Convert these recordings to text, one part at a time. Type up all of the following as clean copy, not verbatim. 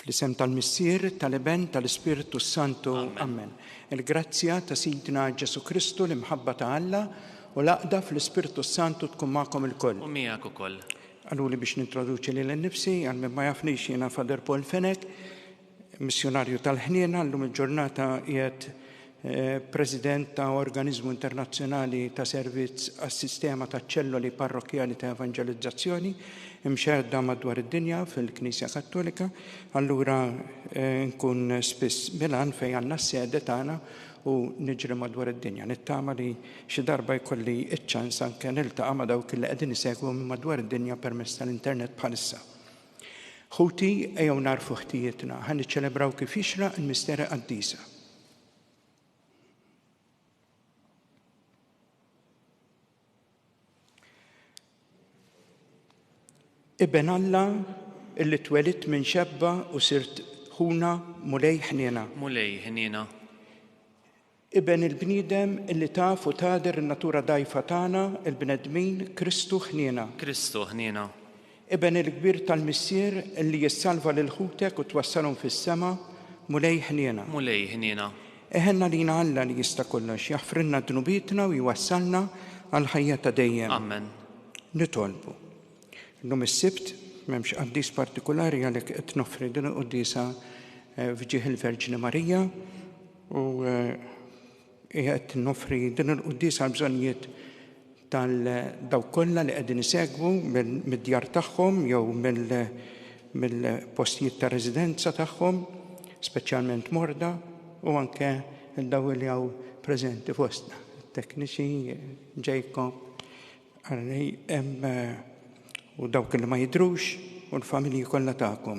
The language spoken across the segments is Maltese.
Fl-isem tal-Missier, tal-Iben, tal-Ispirtu s-Santu. Amen. Il-grazzja ta' Sidna Ġesù Kristu, l-imħabba ta' Alla u l-għaqda fl-Ispirtu s-Santu tkun magħkom ilkoll. U miegħek ukoll. Qaluli biex nintroduċi lili nnifsi, għal min ma jafnix jiena Father Paul Fenech, Missjunarju tal-Ħniena, llum il-ġurnata qiegħed President ta' organiżmu internazzjonali ta' servizz għas-sistema ta' ċelloli parrokkjali ta' evanġelizzazzjoni imxerrda madwar id-dinja fil-Knisja Kattolika. Allura nkun spiss Milan fejn għandna s-sede tagħna u niġri madwar id-dinja. Nittama li xi darba jkolli ċ-ċans anke niltaqa' ma' dawk li qegħdin isegwu minn madwar id-dinja permezz tal-internet bħalissa. Ħuti, ejjew nagħrfu ħtijietna, ħa niċċelebraw kif jixraq il-misteri qaddisa. Iben Alla illi twelidt minn xebba u sirt ħuna Mulej ħniena. Mulej ħniena. Iben il-bniedem illi taf u tagħder in-natura dgħajfa tagħna, il-bnedmin, Kristu ħniena. Kristu ħniena. Iben il-kbir tal-Missier illi jissalva lil ħutek u twassalhom fis-sema, Mulej ħniena. Mulej ħniena. Iħenn għalina Alla li jista' kollox, jaħfrilna dnubietna u jwassalna għall-ħajja ta' dejjem. Amen. Nitolbu. Illum is-Sibt, m'hemmx qaddis partikulari għalhekk qed noffri din il-quddiesa f'ġieħ il-Verġni Marija u qiegħed noffri din il-quddiesa għall-bżonnijiet tal dawk kollha li qegħdin isegwu mid-djar tagħhom jew mill-postijiet ta' residenza tagħhom, speċjalment morda u anke dawk li hawn preżenti fostna, it-tekniċi, Jacob, Arnej, hemm u dawk li ma jidhrux u l-familji kollha tagħkom.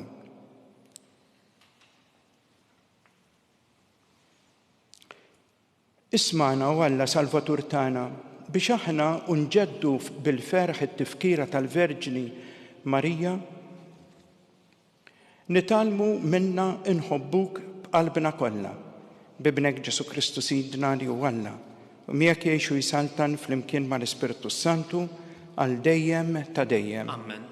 Ismagħna, o Alla Salvatur tagħna, biex aħna u nġeddu bil-ferħ it-tifkira tal-Verġni Marija, nitgħallmu minnha nħobbuk b'qalbna kollha, b'Ibnek Ġesù Kristu Sidna li hu Alla, u miegħek jgħix u jsaltan flimkien mal-Ispirtu s-Santu għal dejjem ta' dejjem. Amen.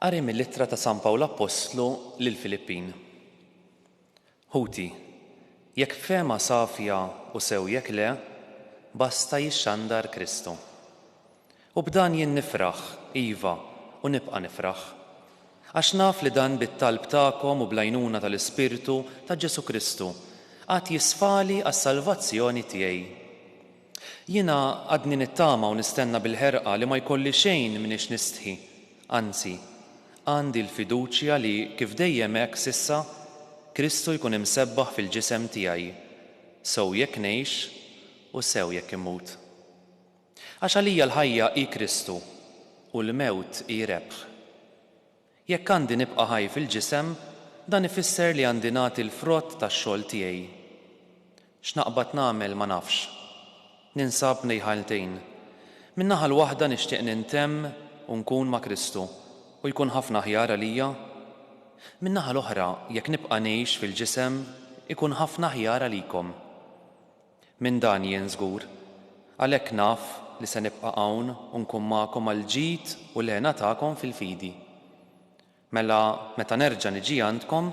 Qari mill-Ittra ta' San Pawl Appostlu lill-Filippin. Ħuti, jekk b'fehma safja u sew jekk le, basta jixxandar Kristu. U b'dan jien nifraħ, iva, u nibqa' nifraħ. Għax naf li dan bit-talb tagħkom u bl-għajnuna tal-Ispirtu ta' Ġesù Kristu, għad jisfali għas-salvazzjoni tiegħi. Jiena għadni nittama u nistenna bil-ħerqa li ma jkolli xejn mniex nistħi, anzi, għandi l-fiduċja li, kif dejjem hekk s'issa, Kristu jkun imsebbaħ fil-ġisem tiegħi, sew jekk ngħix u sew jekk immut. Għax għalija l-ħajja hi Kristu u l-mewt hi rebħ. Jekk għandi nibqa' ħaj fil-ġisem, dan ifisser li għandi nagħti l-frott tax-xogħol tiegħi. X'naqbad nagħmel ma nafx. Ninsab bnejn ħaltejn. Min-naħa l-waħda nixtieq nintemm u nkun ma' Kristu, u jkun ħafna aħjar għalija. Min-naħa l-oħra, jekk nibqa' ngħix fil-ġisem, ikun ħafna aħjar għalikom. Minn dan jien żgur. Għalhekk naf li se nibqa' hawn u nkun magħkom għall-ġid u l-hena tagħkom fil-fidi. Mela meta nerġa' niġi għandkom,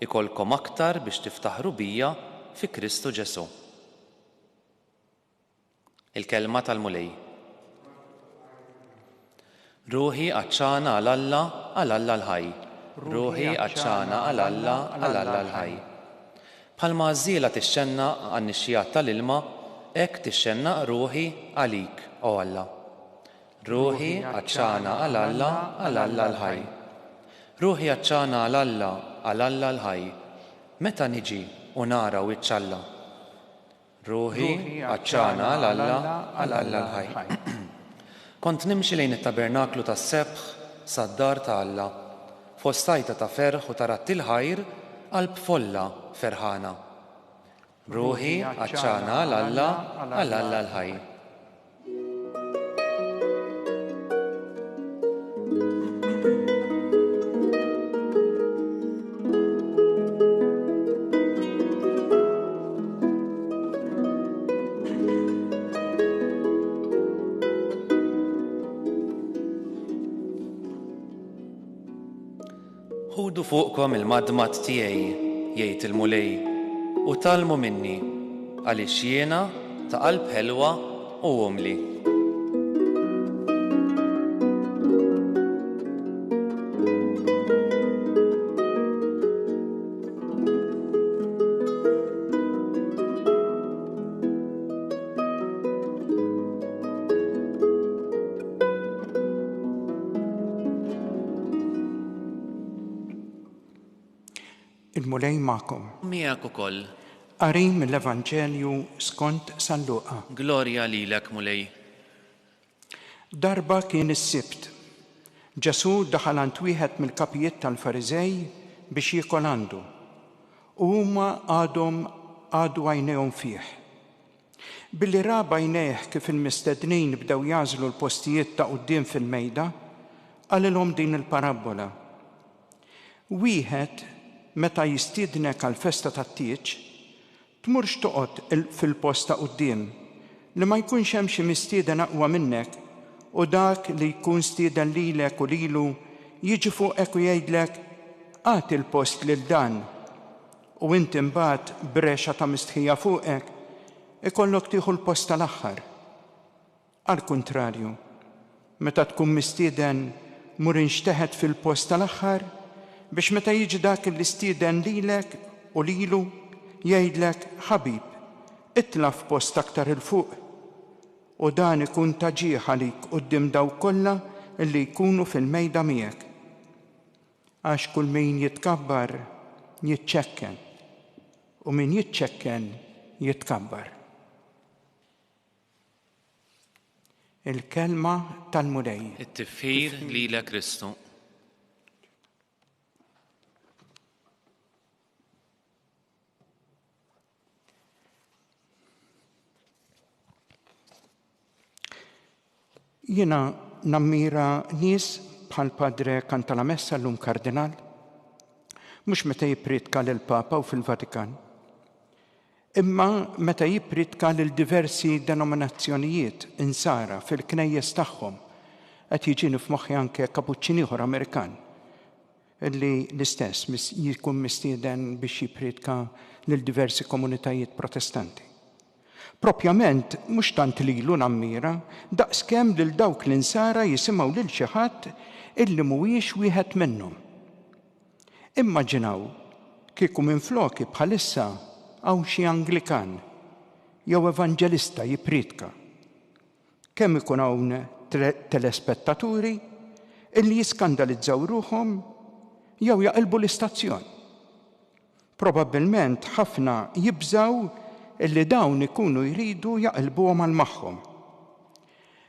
ikollkom aktar biex tiftaħru bija fi Kristu Ġesù. Il-Kelma tal-Mulej. Ruħi għatxana għal Alla, għal Alla l-ħaj. Ruħi għatxana għal Alla, għal Alla l-ħaj. Bħalma għażżiela tixxennaq għan-nixxiegħat tal-ilma, hekk tixxennaq ruħi għalik, o Alla. Ruħi għatxana għal Alla, għal Alla l-ħaj. Ruħi għatxana għal Alla, għal Alla l-ħaj. Meta niġi u nara wiċċ Alla? Ruħi għatxana għal Alla, għal Alla l-ħaj. Kont nimxi lejn it-tabernaklu tas-sebħ sad-dar ta' Alla, fost għajta ta' ferħ u ta' radd il-ħajr qalb folla ferħana. Ruħi għatxana għal Alla, għal Alla l-ħaj. Ħudu fuqkom il-madmad tiegħi, jgħid il-Mulej, u tgħallmu minni, għaliex jiena ta' qalb ħelwa u umli. Il-Mulej magħkom. Miegħek ukoll. Qari mill-Evanġelju skont San Luqa. Glorja lilek, Mulej. Darba kien is-Sibt. Ġesù daħal għand wieħed mill-kapijiet tal-Fariżej biex jiekol għandu, u huma għadhom qagħdu għajnejhom fih. Billi ra b'għajnejh kif il-mistednin bdew jagħżlu l-postijiet ta' quddiem fil-mejda, qalilhom din il-parabbola, Wieħed meta jistiednek għall-festa tat-tieġ, tmurx toqgħod fil-post ta' quddiem, li ma jkunx hemm xi mistieden aqwa minnek u dak li jkun stieden lilek u lilu jiġi fuqek u jgħidlek, 'Agħti l-post lil dan. U int imbagħad b'regħxa ta' mistħija fuqek, ikollok tieħu l-post tal-aħħar. Għall-kuntrarju, meta tkun mistieden mur inxteħet fil-post tal-aħħar biex meta jiġi dak li stieden lilek u lilu jgħidlek, 'Ħabib, itla' f'post aktar 'il fuq. U dan ikun ta' ġieħ għalik quddiem dawk kollha li jkunu fil-mejda miegħek. Għax kull min jitkabbar jiċċekken, u min jiċċekken jitkabbar. Il-Kelma tal-Mulej. It-tifħir lilek Kristu. Jiena nammira nies bħal Padre Cantalamessa llum Kardinal, mhux meta jippriedka lill-Papa u fil-Vatikan, imma meta jippriedka lil diversi denominazzjonijiet Insara fil-knejjes tagħhom. Qed jiġini f'moħħi anke kapuċċin ieħor Amerikan li l-istess jkun mistieden biex jippriedka lil diversi komunitajiet Protestanti. Propjament mhux tant lilu nammira daqskemm lil dawk l-Insara jisimgħu lil xi ħadd illi mhuwiex wieħed minnhom. Immaġinaw kieku minfloki bħalissa hawn xi Anglikan jew evanġelista jippriedka. Kemm ikun hawn telespettaturi illi jiskandalizzaw ruħhom jew jaqilbu l-istazzjon. Probabbilment ħafna jibżgħu illi dawn ikunu jridu jaqilbuhom għal magħhom.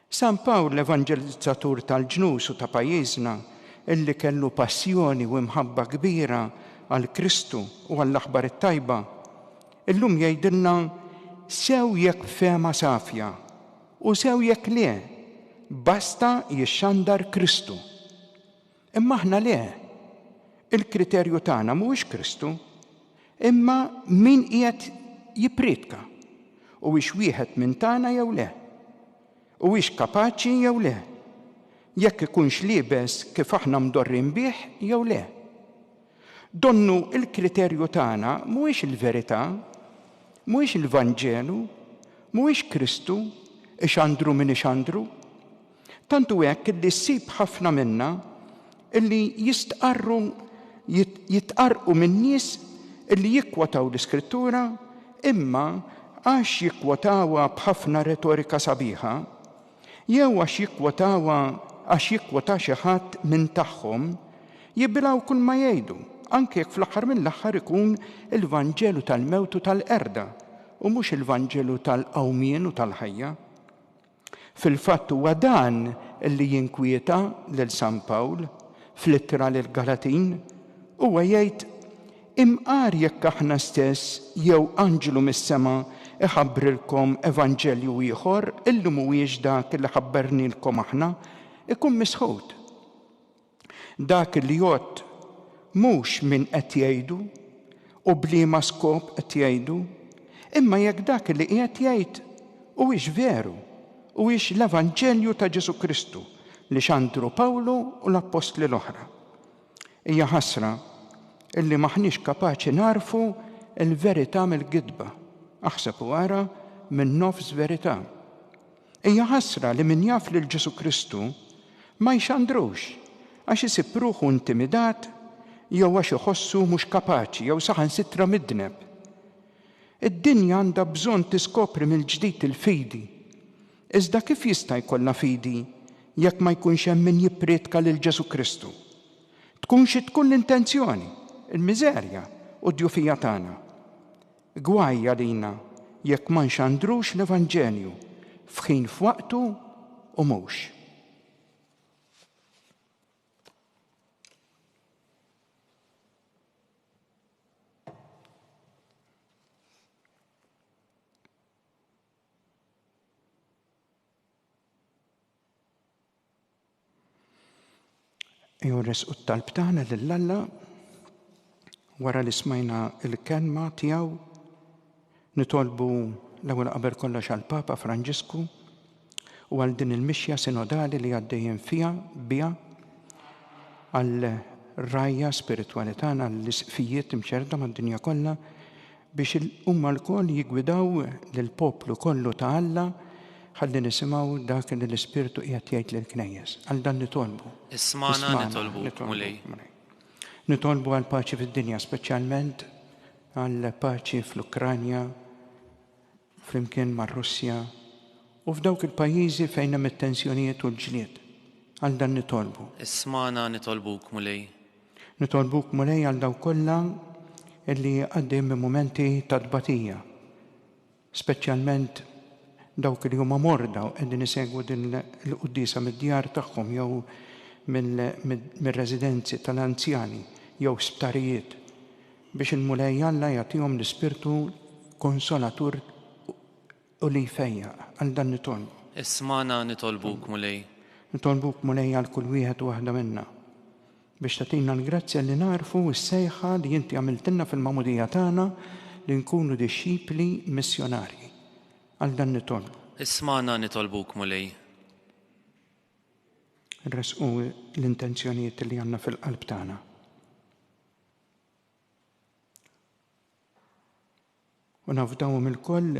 San Pawl l-evanġelizzatur tal-ġnus u ta' pajjiżna illi kellu passjoni u imħabba kbira għal Kristu u għall-aħbar it-tajba, Illum jgħidilna sew jekk b'fehma safja u sew jekk le, basta jixxandar Kristu. Imma aħna le. Il-kriterju tagħna mhuwiex Kristu, imma min qiegħed jippriedka, huwiex wieħed minn tagħna jew le, huwiex kapaċi jew le, jekk ikunx liebes kif aħna mdorrin bih jew le. Donnu l-kriterju tagħna mhuwiex il-verità, mhuwiex il-Vanġelu, mhuwiex Kristu, ixandru min ixandru. Tant hu hekk illi ssib ħafna minna illi jistqarru jitqarrqu minn nies illi jikkwotaw l-Iskrittura imma għax jikkwotawha b'ħafna retorika sabiħa, jew għax jikkwotawha għax jikkwota xi ħadd minn tagħhom, jibilgħu kulma jgħidu, anke jekk fl-aħħar mill-aħħar ikun il-Vanġelu tal-mewt u tal-qerda u mhux il-Vanġelu tal-qawmien u tal-ħajja. Fil-fatt huwa dan li jinkwieta lil San Pawl fl-ittra lill-Galatin. Huwa jgħid, Imqar jekk aħna stess jew anġlu mis-sema iħabbrilkom evanġelju ieħor illi mhuwiex dak li ħabbarnielkom aħna, ikun misħut. Dak li jgħodd mhux min qed jgħidu u b'liema skop qed jgħidu, imma jekk dak li qiegħed jgħid huwiex veru, huwiex l-evanġelju ta' Ġesù Kristu li xandru Pawlu u l-appostli l-oħra. Hija ħasra illi m'aħniex kapaċi nagħrfu l-verità mill-gidba, aħseb u ara minn nofs verità. Hija ħasra li min jaf lil Ġesù Kristu ma jxandrux għax isib ruħu intimidat jew għax iħossu mhux kapaċi jew saħansitra midneb. Id-dinja għandha bżonn tiskopri mill-ġdid il-fidi. Iżda kif jista' jkollha fidi jekk ma jkunx hemm min jipprietka lil Ġesù Kristu? Tkun xi tkun l-intenzjoni, il-miżerja u d-djufija tagħna. Gwaj għalina jekk ma nxandrux l-Evanġelju f'ħin f'waqtu u mhux. Ejjew nressqu t-talb tagħna lil Alla wara li smajna l-kelma tiegħu nitolbu l-ewwel qabel kollox għall-Papa Franġisku u għal din il-mixja sinodali li għaddejjin fiha biha għal rajja spiritwali tagħna l-isqfijiet imxerda mad-dinja kollha biex huma lkoll jiggwidaw lill-poplu kollu ta' Alla ħalli nisimgħu dak li l-Ispirtu qiegħed jgħid lill-Knejjes. Għal dan nitolbu. Ismagħna nitolbuk, Mulej. Nitolbu għall-paċi fid-dinja, speċjalment għall-paċi fl-Ukranja, flimkien mar-Russja u f'dawk il-pajjiżi fejn hemm it-tensjonijiet u l-ġlied. Għal dan nitolbu. Ismagħna nitolbuk, Mulej. Nitolbuk, Mulej, għal dawk kollha li għaddejjin minn mumenti ta' tbatija, speċjalment dawk li huma morda u qegħdin isegwu din il-quddiesa mid-djar tagħhom jew mir-residenzi tal-anzjani jew sptarijiet, biex il-Mulej Alla jagħtihom l-Ispirtu Konsolatur u li jfejjaq. Għal dan nitolbu. Ismagħna nitolbuk, Mulej. Nitolbuk, Mulej, għal kull wieħed u waħda minna, biex tagħtina l-grazzja li nagħrfu s-sejħa li inti għamiltilna fil-magħmudija tagħna li nkunu dixxipli missjonarji. Għal dan nitolbu. Ismagħna nitolbuk, Mulej. Nressqu l-intenzjonijiet li għandna fil-qalb tagħna. U nafdawhom ilkoll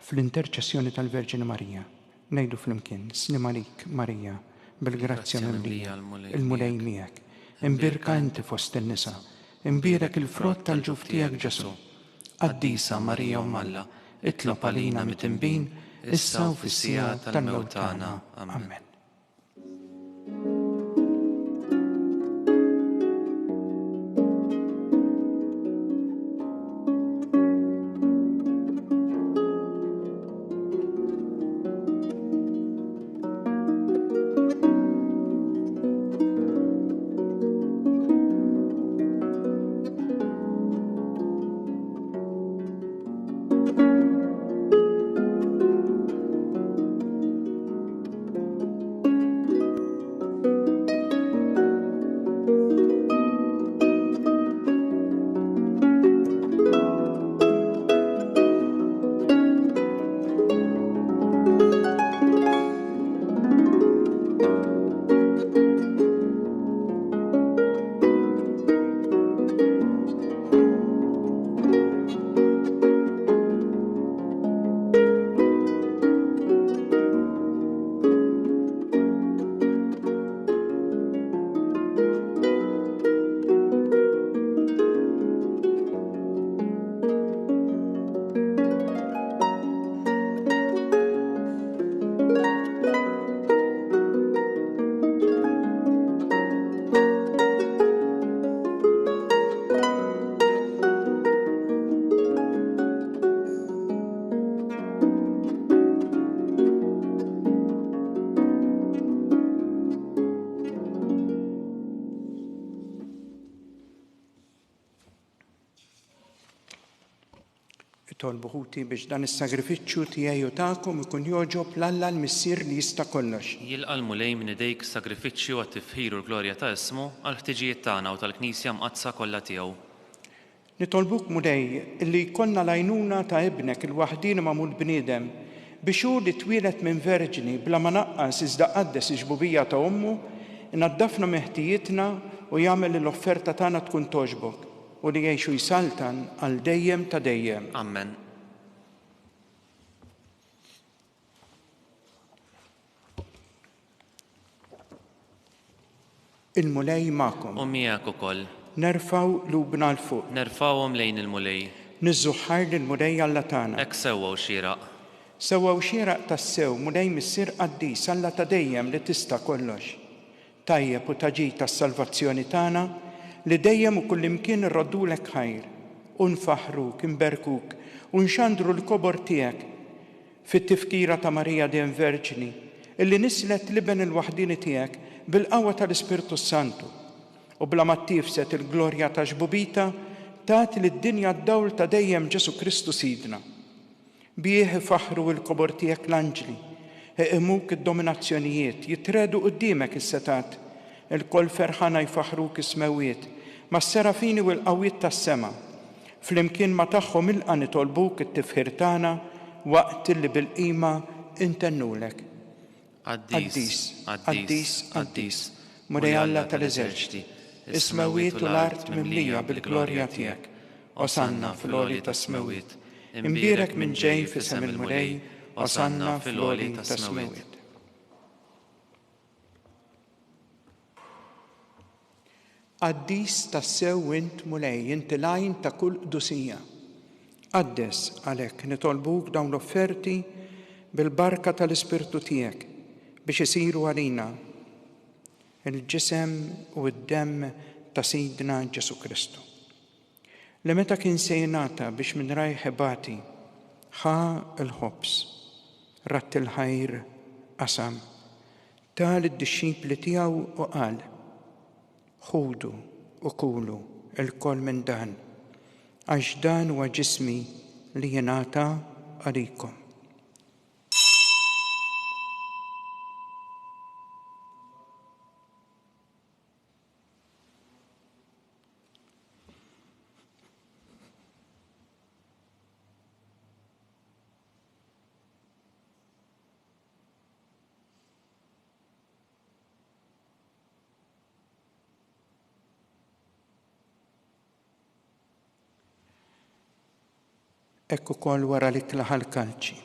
fl-interċessjoni tal-Verġini Marija. Ngħidu flimkien, Sliem għalik, Marija, bil-grazzja mimlija, il-Mulej miegħek. Imbierka inti fost in-nisa, imbierek il-frott tal-ġuf tiegħek Ġesù. Qaddisa Marija Omm Alla, itlob għalina mitinbin, issa u fis-siegħa tal-mewt tagħna. Amen. Itolbu ħuti biex dan is-sagrifiċċju tiegħi u tagħkom ikun jogħġob 'l Alla l-Missier li jista' kollox. Jilqa' l-Mulej minn idejk sagrifiċċju għat-tifħir u l-glorja ta' ismu, għall-ħtiġijiet tagħna u tal-Knisja mqaddsa kollha tiegħu. Nitolbuk, Mulej, illi jkollna l-għajnuna ta' Ibnek il-waħdieni magħmul bniedem, biex hu li twieled minn verġni bla ma naqqas iżda qaddes ix-xbubija ta' ommu, Inaddafna minn ħtijietna u jagħmel li l-offerta tagħna tkun togħġbok, u li jgħix u jsaltan għal dejjem ta' dejjem. Ammen. Il-Mulej magħkom. U miegħek ukoll. Nerfgħu qlubna 'l fuq. Nerfgħuhom lejn il-Mulej. Niżżu ħajr lill-Mulej Alla tagħna. Hekk sewwa u xieraq. Sewwa u xieraq tassew, Mulej Missier qaddis, Alla ta' dejjem li tista' kollox. Tajjeb u ta' ġid għas-salvazzjoni tagħna li dejjem u kullimkien irroddulek ħajr, u nfaħħruk, inberkuk, u nxandru l-kobor tiegħek. Fit-tifkira ta' Marija dejjem Verġni, illi nisslet l-Iben il-waħdieni tiegħek bil-qawwa tal-Ispirtu s-Santu, u bla ma ttiefset il-glorja ta' xbubitha, tat lid-dinja d-dawl ta' dejjem Ġesù Kristu Sidna. Bih ifaħħru l-kobor tiegħek l-anġli, iqimuk id-dominazzjonijiet, jitregħdu quddiemek is-setgħat. Ilkoll ferħana jfaħħruk is-smewwiet, mas-serafini u l-qawwiet tas-sema. Flimkien ma' tagħhom ilqa' nitolbuk it-tifħir tagħna waqt illi bil-qima intennulek. Qaddis, qaddis, qaddis, Mulej Alla tal-eżerċti, is-smewwiet u l-art mimlija bil-glorja tiegħek. Osanna fil-għoli tas-smewwiet. Imbierek min ġej f'isem il-Mulej, Osanna fil-għoli tas-smewwiet. Qaddis tassew int, Mulej, inti l-għajn ta' kull qdusija. Qaddes, għalhekk, nitolbuk dawn l-offerti bil-barka tal-Ispirtu tiegħek biex isiru għalina l-ġisem u d-demm ta' Sidna Ġesù Kristu. Li meta kien se jingħata biex minn rajh ibati, ħa l-ħobż, radd il-ħajr, qasam, Ta lid-dixxipli tiegħu u qal, Ħudu u kulu lkoll minn dan, għax dan huwa ġismi li jingħata għalikom. Hekk ukoll wara li klaħa l-kalċi,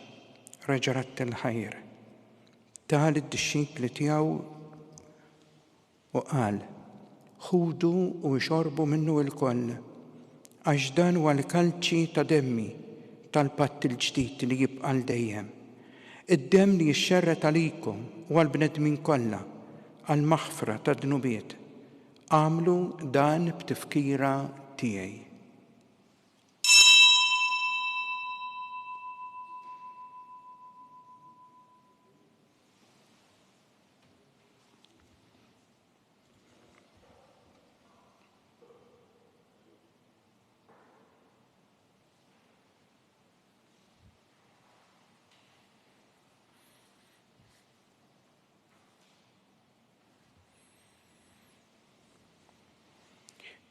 reġa' radd il-ħajr, ta lid-dixxipli tiegħu U qal, Ħudu u ixorbu minnu ilkoll, għax dan huwa l-kalċi ta' demmi tal-patt il-ġdid li jibqa' għal dejjem, id-demm li jixxerred għalikom u għall-bnedmin kollha għall-maħfra tad-dnubiet. Agħmlu dan b'tifkira tiegħi.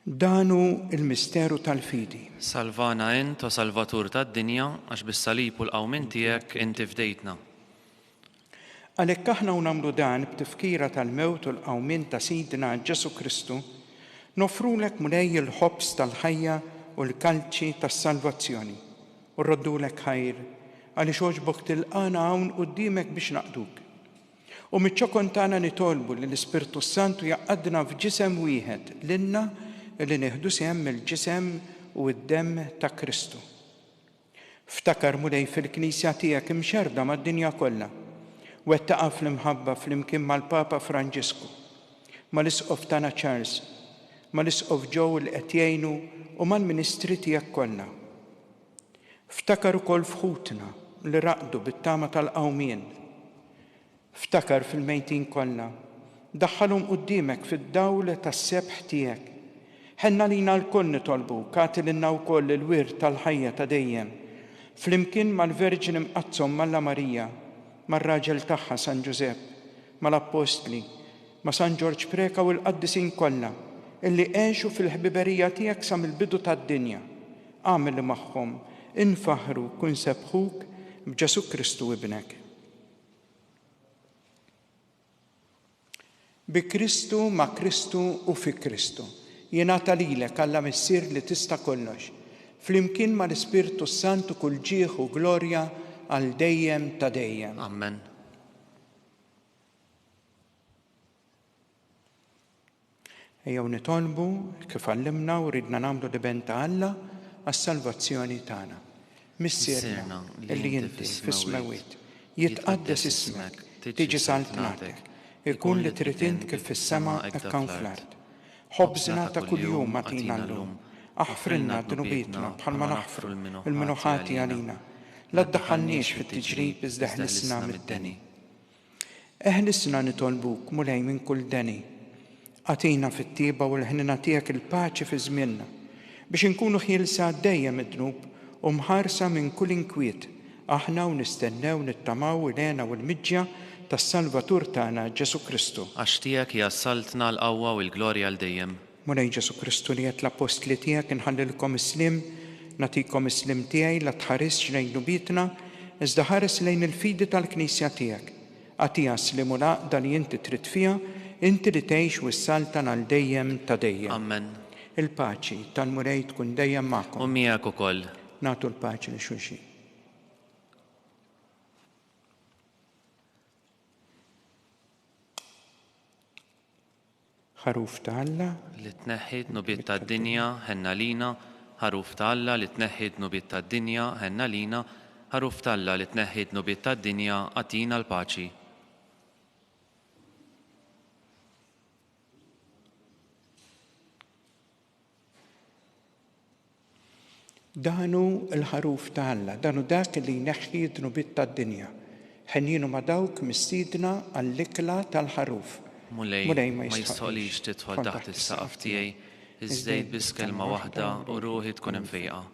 Dan hu l-misteru tal-fidi. Salvana int, o Salvatur tad-dinja, għax bis-salib u l-qawmien tiegħek inti fdejtna. Għalhekk aħna u nagħmlu dan b'tifkira tal-mewt u l-qawmien ta' Sidna Ġesù Kristu, noffrulek Mulej il-ħobż tal-ħajja u l-kalċi tas-salvazzjoni, u rroddulek ħajr għaliex għoġbok tilqagħna hawn quddiemek biex naqduk. U miċ-ċokon tagħna nitolbu li l-Ispirtu s-Santu jgħaqqadna f'ġisem wieħed lilna li nieħdu sehem mill-ġisem u d-demm ta' Kristu. Ftakar, Mulej, fil-Knisja tiegħek imxerrda mad-dinja kollha. Wettaqha fl-imħabba flimkien mal-Papa Franġisku, mal-Isqof tagħna Charles, mal-Isqof Joe li qed jgħinu u mal-ministri tiegħek kollha. Ftakar ukoll f'ħutna li raqdu bit-tama tal-qawmien. Ftakar fil-mejtin kollha. Daħħalhom quddiemek fid-dawl tas-sebħ tiegħek. Ħenn għalina lkoll nitolbuk, agħti lilna wkoll il-wirt tal-ħajja ta' dejjem, flimkien mal-Verġni Mqaddsa Omm Alla Marija, mar-raġel tagħha San Ġużepp, mal-Appostli, ma' San Ġorġ Preca u l-qaddisin kollha, illi għexu fil-ħbiberija tiegħek sa mill-bidu tad-dinja. Agħmel li magħhom infaħħruk u nsebbħuk b'Ġesù Kristu Ibnek. Bi Kristu, ma' Kristu u fi Kristu, jingħata lilek, Alla Missier li tista' kollox, flimkien mal-Ispirtu s-Santu kull ġieħ u glorja għal dejjem ta' dejjem. Ammen. Ejjew nitolbu kif għallimna u ridna nagħmlu l-Iben ta' Alla għas-salvazzjoni tagħna. Missierna li inti fis-smewwiet, jitqaddes ismek, tiġi saltnatek, ikun li trid int kif fis-sema hekk hawn fl-art. Ħobżna ta' kuljum agħtina llum. Aħfrilna dnubietna bħalma naħfru 'l min hu ħati għalina. La ddaħħalniex fit-tiġrib iżda eħlisna mid-deni. Eħlisna nitolbuk, Mulej, minn kull deni. Agħtina fit-tjieba u l-ħniena tiegħek il-paċi fi żmienna, biex inkunu ħielsa dejjem mid-dnub u mħarsa minn kull inkwiet, aħna u nistennew nittamaw il-hena u l-miġja tas-Salvatur tagħna Ġesù Kristu. Għax tiegħek hija s-saltna, l-qawwa u l-glorja għal dejjem. Mulej Ġesù Kristu li għedt l-appostli tiegħek inħallilkom is-sliem, nagħtikom is-sliem tiegħi, la tħarisx lejn dnubietna, iżda ħares lejn il-fidi tal-Knisja tiegħek. Agħtiha s-sliem u l-għaqda li inti trid fiha, inti li tgħix u ssaltan għal dejjem ta' dejjem. Ammen. Il-paċi tal-Mulej tkun dejjem magħkom. U miegħek ukoll. Nagħtu l-paċi lil xulxin. Ħaruf ta' Alla. Li tneħħi d-dnubiet tad-dinja, ħenn għalina, Ħaruf ta' Alla li tneħħi d-dnubiet tad-dinja, ħenn għalina, Ħaruf t'Alla li tneħħi d-dnubiet tad-dinja, agħtina l-paċi. Dan hu l-Ħaruf ta' Alla, dan hu dak li jneħħi d-dnubiet tad-dinja. Henjin huma dawk mistiedna għall-ikla tal-Ħaruf. Mulej, ma jistħoqlix tidħol taħt is-saqaf tiegħi, iżda għid biss kelma waħda u ruħi tkun imfejqa.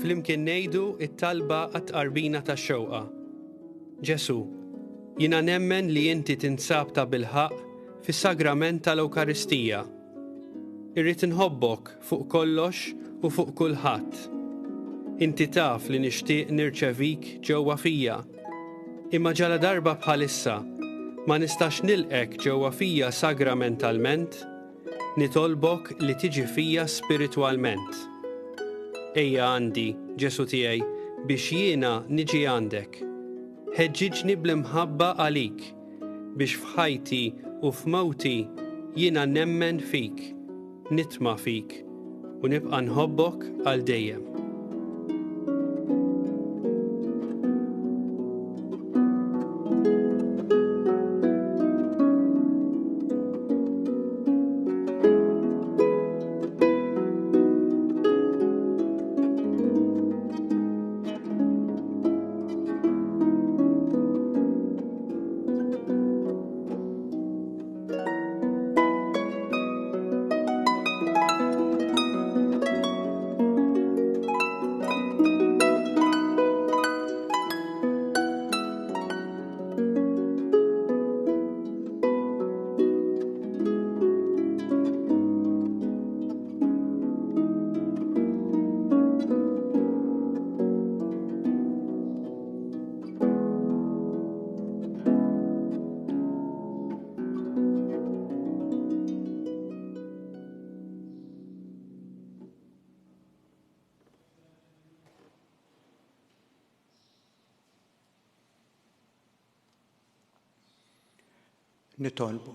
Flimkien ngħidu t-talba għat-tqarbina tax-xewqa. Ġesù, jiena nemmen li inti tinsab tabilħaqq fis-sagrament tal-Ewkaristija. Irrid inħobbok fuq kollox u fuq kulħadd. Inti taf li nixtieq nirċevik ġewwa fija. Imma ġaladarba bħalissa ma nistax nilqgħek ġewwa fija sagramentalment, nitolbok li tiġi fija spiritwalment. Ejja għandi, Ġesù tiegħi, biex jiena niġi għandek. Ħeġġiġni bl-imħabba għalik, biex f'ħajti u f'mewti jiena nemmen fik, nitma' fik, u nibqa' nħobbok għal dejjem. Nitolbu.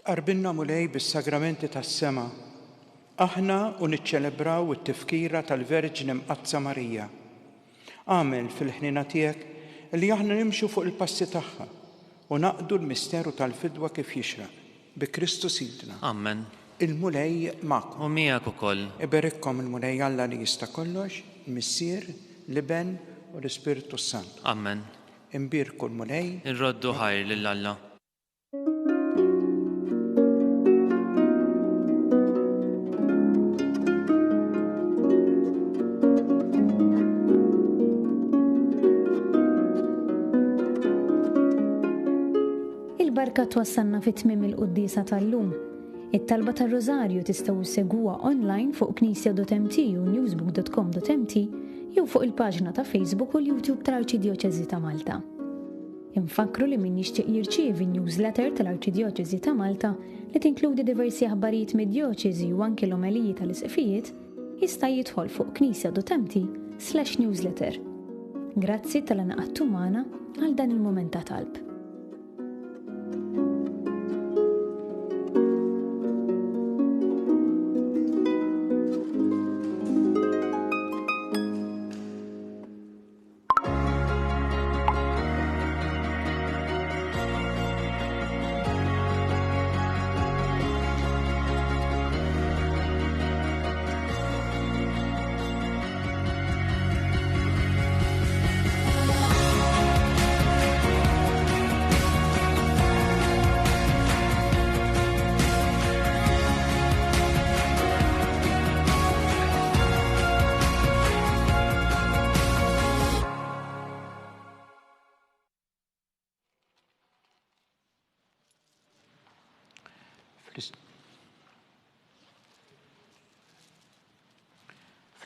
Qarbinna Mulej bis-sagramenti tas-sema, aħna u niċċelebraw it-tifkira tal-Verġni Mqaddsa Marija. Agħmel fil-ħniena tiegħek li aħna nimxu fuq il-passi tagħha u naqdu l-misteru tal-fidwa kif jixraq. Bi Kristu Sidna. Ammen. Il-Mulej magħkom. U miegħek ukoll. Iberikkom il-Mulej Alla li jista' kollox, il-Missier, l-Iben u l-Ispirtu s-Santu. Ammen. Imbierku l-Mulej. Inroddu ħajr lil Alla. Il-barka twassalna fi tmiem il-quddiesa tal-lum. It-talba tar-Rożarju tistgħu ssegwuha online fuq knisja.mt u newsbook.com.mt jew fuq il-paġna ta' Facebook u l-YouTube tal-Arċidjoċeżi ta' Malta. Infakkru li min jixtieq jirċievi newsletter tal-Arċidjoċeżi ta' Malta li tinkludi diversi aħbarijiet mid-djoċeżi u anki l-omeliji tal-isqfijiet, jista' jidħol fuq knisja.mt slash newsletter. Grazzi talli ngħaqadtu magħna għal dan il-mument ta' talb.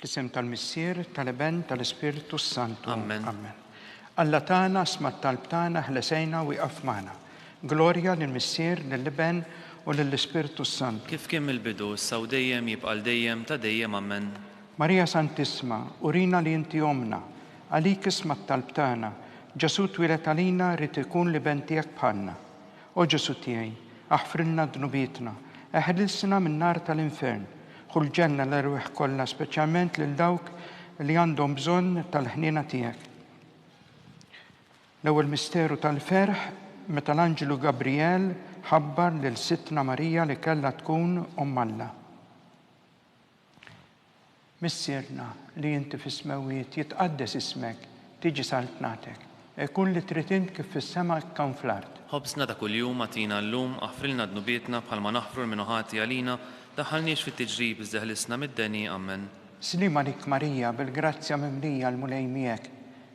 Fl-isem tal-Missier, tal-Iben, tal-Ispirtu s-Santu. Amen. Amen. Alla tagħna, sma' t-talb tagħna, ħlesejna u ieqaf magħna. Glorja lill-Missier, lill-Iben u lill-Ispirtu s-Santu. Kif kien mill-bidu, issa u dejjem, jibqa' għal dejjem ta' dejjem. Amen. Marija Santissma, urina li inti ommna. Għalik isma' t-talb tagħna. Ġesù twieled għalina ried ikun l-Iben tiegħek bħalna. O Ġesù tiegħi, aħfrilna dnubietna, eħlisna min-nar tal-infern, ħu l-ġenna l-erwieħ kollha speċjalment lil dawk li għandhom bżonn tal-ħniena tiegħek. L-ewwel misteru tal-ferħ meta l-anġlu Gabrijel ħabbar lil Sidtna Marija li kellha tkun Omm Alla. Missierna li inti fis-smewwiet, jitqaddes ismek, tiġi saltnatek. Ikun li trid int kif fis-sema hekk hawn fl-art. Ħobżna ta' kuljum agħtina llum, aħfrilna dnubietna bħalma naħfru 'l min hu ħati għalina, daħħalniex fit-tiġrib iżda eħlisna mid-deni. Ammen. Sliem għalik Marija, bil-grazzja mimlija l-Mulej miegħek.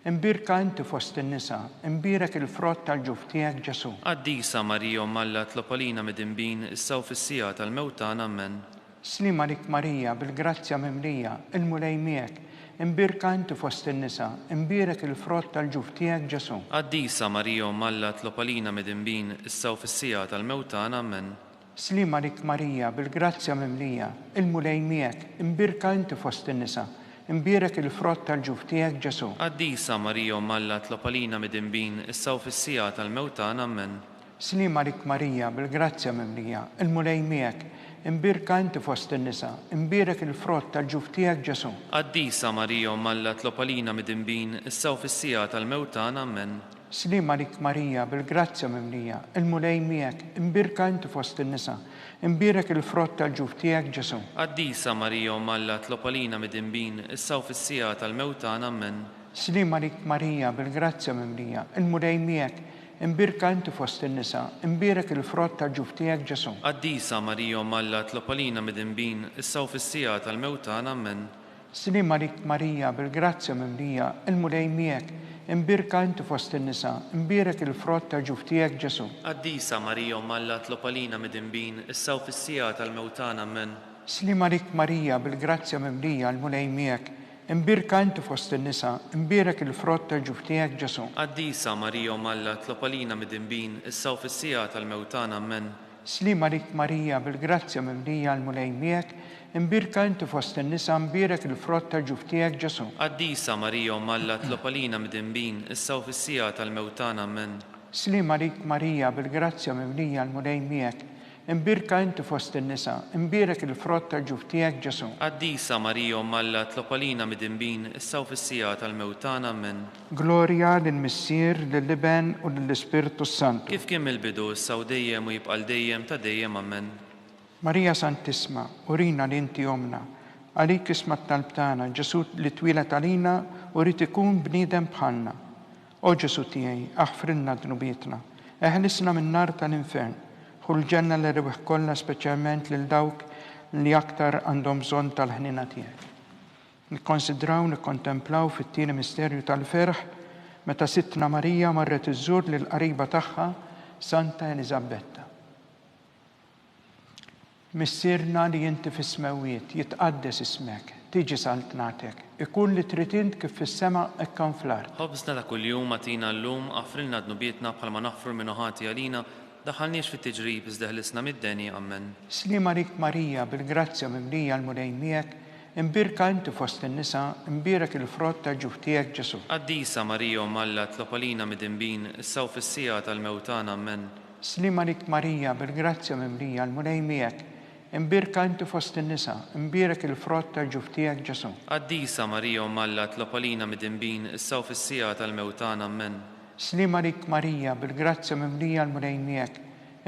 Imbierka inti fost in-nisa, imbierek il-frott tal-ġuf tiegħek Ġesù. Qaddisa Marija Omm Alla tlob għalina midinbin, issa u fis-siegħa tal-mewt tagħna. Ammen. Sliem għalik Marija, bil-grazzja mimlija, il-Mulej miegħek, imbierka inti fost in-nisa, imbierek il-frott tal-ġuf tiegħek Ġesù. Qaddisa Marija Omm Alla tlob għalina midinbin, issa u fis-siegħa tal-mewt tagħna. Ammen. Sliem għalik Marija, bil-grazzja mimlija, il-Mulej miegħek, imbierka inti fost in-nisa, imbierek il-frott tal-ġuf tiegħek Ġesù. Qaddisa Marija Omm Alla tlob għalina midinbin, issa u fis-siegħa tal-mewt tagħna. Ammen. Sliem għalik Marija, bil-grazzja mimlija, il-Mulej miegħek, imbierka inti fost in-nisa, imbierek il-frott tal-ġuf tiegħek Ġesù. Qaddisa Marija Omm Alla tlob għalina midinbin, issa u fis-siegħa tal-mewt tagħna. Ammen. Sliem għalik Marija, bil-grazzja mimlija, il-Mulej miegħek, imbierka inti fost in-nisa, imbierek il-frott tal-ġuf tiegħek Ġesù. Qaddisa Marija Omm Alla tlob għalina midinbin, issa u fis-siegħa tal-mewt tagħna. Ammen. Sliem għalik Marija, bil-grazzja mimlija, il-Mulej miegħek, Imbierka inti fost in-nisa, imbierek il-frott tal-ġuf tiegħek Ġesù. Qaddisa Marija Omm Alla tlob għalina midinbin, issa u fis-siegħa tal-mewt tagħna. Ammen. Sliem għalik Marija, bil-grazzja mimlija, il-Mulej miegħek, imbierka inti fost in-nisa, imbierek il-frott tal-ġuf tiegħek Ġesù. Qaddisa Marija Omm Alla tlob għalina midinbin, issa u fis-siegħa tal-mewt tagħna. Ammen. Sliem għalik Marija, bil-grazzja mimlija, l-Mulej miegħek, Imbierka inti fost in-nisa, imbierek il-frott tal-ġuf tiegħek Ġesù. Qaddisa Marija Omm Alla tlob għalina midinbin, issa u fis-siegħa tal-mewt tagħna. Ammen. Sliem għalik Marija, bil-grazzja mimlija l-Mulej miegħek, imbierka inti fost in-nisa, imbierek il-frott tal-ġuf tiegħek Ġesù. Qaddisa Marija Omm Alla tlob għalina midinbin, issa u fis-siegħa tal-mewt tagħna. Ammen. Sliem għalik Marija, bil-grazzja mimlija l-Mulej miegħek, Imbierka inti fost in-nisa, imbierek il-frott tal-ġuf tiegħek, Ġesù. Qaddisa Marija Omm Alla, tlob għalina midinbin, issa u fis-siegħa tal-mewt tagħna. Ammen. Glorja lill-Missier, lill-Iben u lill-Ispirtu s-Santu. Kif kien mill-bidu, issa u dejjem u jibqa' 'l dejjem ta' dejjem. Ammen. Marija Santissma, urina li inti Ommna. Għalik isma' t-talb tagħna, Ġesù li twieled għalina u ried ikun bniedem bħalna. O Ġesù tiegħi, aħfrilna dnubietna. Eħlisna min-nar tal-infern. Ħu l-ġenna l-erwieħ kollha speċjalment lil dawk li aktar għandhom bżonn tal-ħniena tiegħek. Nikkonsidraw, nikkontemplaw fit-tieni misterju tal-ferħ meta Sidtna Marija marret iżżur lill-qariba tagħha Santa Eliżabbetta. Missierna li inti fis-smewwiet, jitqaddes ismek, tiġi saltnatek, ikun li trid int kif fis-sema hekk hawn fl-art. Ħobżna ta' kuljum agħtina llum, aħfrilna dnubietna bħalma naħfru 'l min hu ħati għalina, daħħalniex fit-tiġrib iżda eħlisna mid-deni. Ammen. Sliem għalik Marija, bil-grazzja mimlija l-Mulej miegħek, imbierka inti fost in-nisa, imbierek il-frott tal-ġuf tiegħek Ġesù. Qaddisa Marija Omm Alla, tlob għalina midinbin, issa u fis-siegħa tal-mewt tagħna. Ammen. Sliem għalik Marija, bil-grazzja mimlija, l-Mulej miegħek, imbierka inti fost in-nisa, imbierek il-frott tal-ġuf tiegħek Ġesù. Qaddisa Marija Omm Alla, tlob għalina midinbin, issa u fis-siegħa tal-mewt tagħna. Ammen. Sliem għalik Marija, bil-grazzja mimlija, l-Mulej miegħek,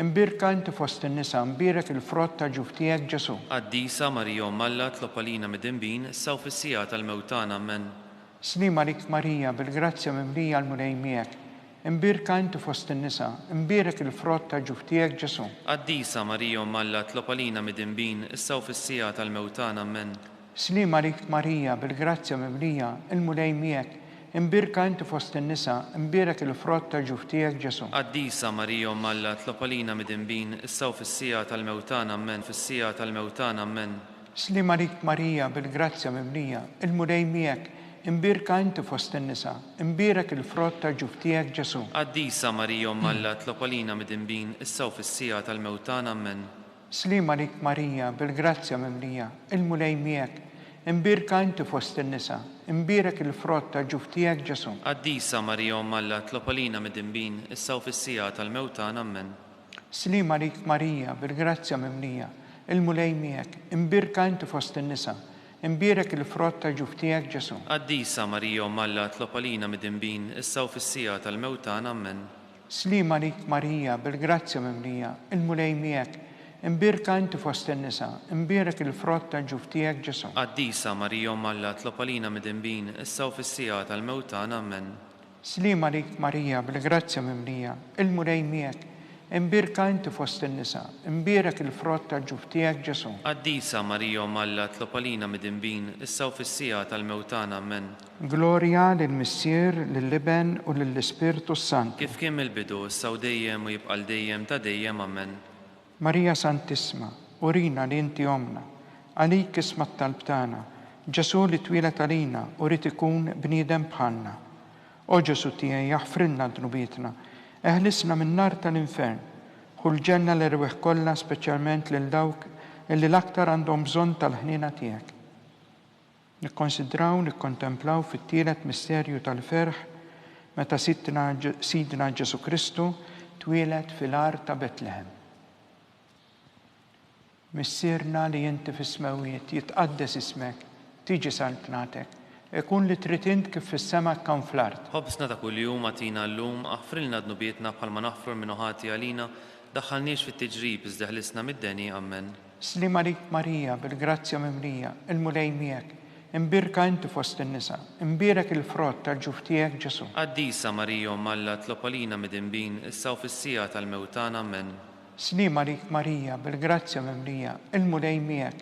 imbierka inti fost in-nisa, imbierek il-frott tal-ġuf tiegħek Ġesù. Qaddisa Marija Omm Alla, tlob għalina midinbin, issa u fis-siegħa tal-mewt tagħna. Ammen. Sliem għalik Marija, bil-grazzja mimlija, l-Mulej miegħek, Imbierka inti fost in-nisa, imbierek il-frott tal-ġuf tiegħek, Ġesù. Qaddisa Marija Omm Alla, tlob għalina midinbin, issa u fis-siegħa tal-mewt tagħna. Ammen. Sliem għalik Marija, bil-grazzja mimlija, il-Mulej miegħek, imbierka inti fost in-nisa, imbierek il-frott tal-ġuf tiegħek, Ġesù. Qaddisa Marija Omm Alla, tlob għalina midinbin, issa u fis-siegħa tal-mewt tagħna. Ammen. Fis-siegħa tal-mewt tagħna. Ammen. Sliem għalik Marija, bil-grazzja mimlija, il-Mulej miegħek, imbierka inti fost in-nisa, imbierek il-frott tal-ġuf tiegħek, Ġesù. Qaddisa Marija Omm Alla, tlob għalina midinbin, issa u fis-siegħa tal-mewt tagħna. Ammen. Sliem għalik Marija, bil-grazzja mimlija, il-Mulej miegħek, imbierka inti fost in-nisa, imbierek il-frott tal-ġuf tiegħek, Ġesù. Qaddisa Marija Omm Alla, tlob għalina midinbin, issa u fis-siegħa tal-mewt tagħna. Ammen. Sliem għalik Marija, bil-grazzja mimlija, il-Mulej miegħek, imbierka inti fost in-nisa, imbierek il-frott tal-ġuf tiegħek, Ġesù. Qaddisa Marija Omm Alla, tlob għalina midinbin, issa u fis-siegħa tal-mewt tagħna. Ammen. Sliem għalik Marija, bil-grazzja mimlija, il-Mulej miegħek, imbierka inti fost in-nisa, imbierek il-frott tal-ġuf tiegħek, Ġesù. Qaddisa Marija Omm Alla, tlob għalina midinbin, issa u fis-siegħa tal-mewt tagħna. Ammen. Sliem għalik Marija, bil-grazzja mimlija, il-Mulej miegħek, imbierka inti fost in-nisa, imbierek il-frott tal-ġuf tiegħek, Ġesù. Qaddisa Marija Omm Alla, tlob għalina midinbin, issa u fis-siegħa tal-mewt tagħna. Ammen. Glorja lill-Missier, lill-Iben u lill-Ispirtu s-Santu. Kif kien mill-bidu, issa u dejjem u jibqa' 'l dejjem ta' dejjem. Ammen. Marija Santissma, urina li inti Ommna. Għalik isma' t-talb tagħna, Ġesù li twieled għalina u ried ikun bniedem bħalna. O Ġesù tiegħi aħfrilna dnubietna, eħlisna min-nar tal-infern, ħu l-ġenna l-erwieħ kollha speċjalment lil dawk illi l-aktar għandhom bżonn tal-ħniena tiegħek. Nikkonsidraw, nikkontemplaw fit-tielet misterju tal-ferħ meta Sidtna Sidna Ġesù Kristu twieled fil-għar ta' Betlehem. Missierna li inti fis-smewwiet, jitqaddes ismek, tiġi saltnatek, ikun li trid int kif fis-sema hekk hawn fl-art. Ħobżna ta' kuljum agħtina llum, aħfrilna dnubietna bħalma naħfru 'l min hu ħati għalina, daħħalniex fit-tiġrib iżda ħlisna mid-deni. Ammen. Sliem għalik Marija, bil-grazzja mimlija, il-Mulej miegħek, imbierka inti fost in-nisa, imbierek il-frott tal-ġuf tiegħek Ġesù. Qaddisa Marija Omm Alla, tlob għalina midinbin, issa u fis-siegħa tal-mewt tagħna. Ammen. Sliem għalik Marija, bil-grazzja mimlija, il-Mulej miegħek,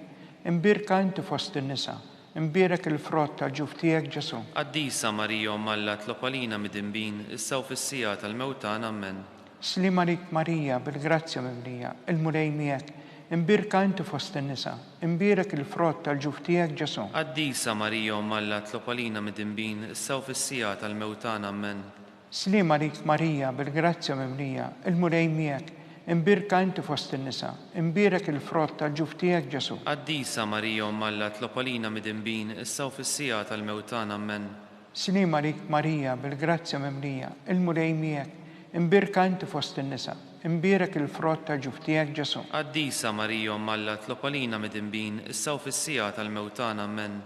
imbierka inti fost in-nisa, imbierek il-frott tal-ġuf tiegħek Ġesù. Qaddisa Marija Omm Alla, tlob għalina midinbin, issa u fis-siegħa tal-mewt tagħna. Ammen. Sliem għalik Marija, bil-grazzja mimlija, il-Mulej miegħek, imbierka inti fost in-nisa, imbierek il-frott tal-ġuf tiegħek Ġesù. Qaddisa Marija Omm Alla, tlob għalina midinbin, issa u fis-siegħa tal-mewt tagħna. Ammen. Sliem għalik Marija, bil-grazzja mimlija, il-Mulej miegħek, imbierka inti fost in-nisa, imbierek il-frott tal-ġuf tiegħek Ġesù. Qaddisa Marija Omm Alla, tlob għalina midinbin, issa u fis-siegħa tal-mewt tagħna. Ammen. Sliem għalik Marija, bil-grazzja mimlija, il-Mulej miegħek, imbierka inti fost in-nisa, Imbierek il-frott tal-ġuf tiegħek, Ġesù. Qaddisa Marija Omm Alla, tlob għalina midinbin, issa u fis-siegħa tal-mewt tagħna. Ammen.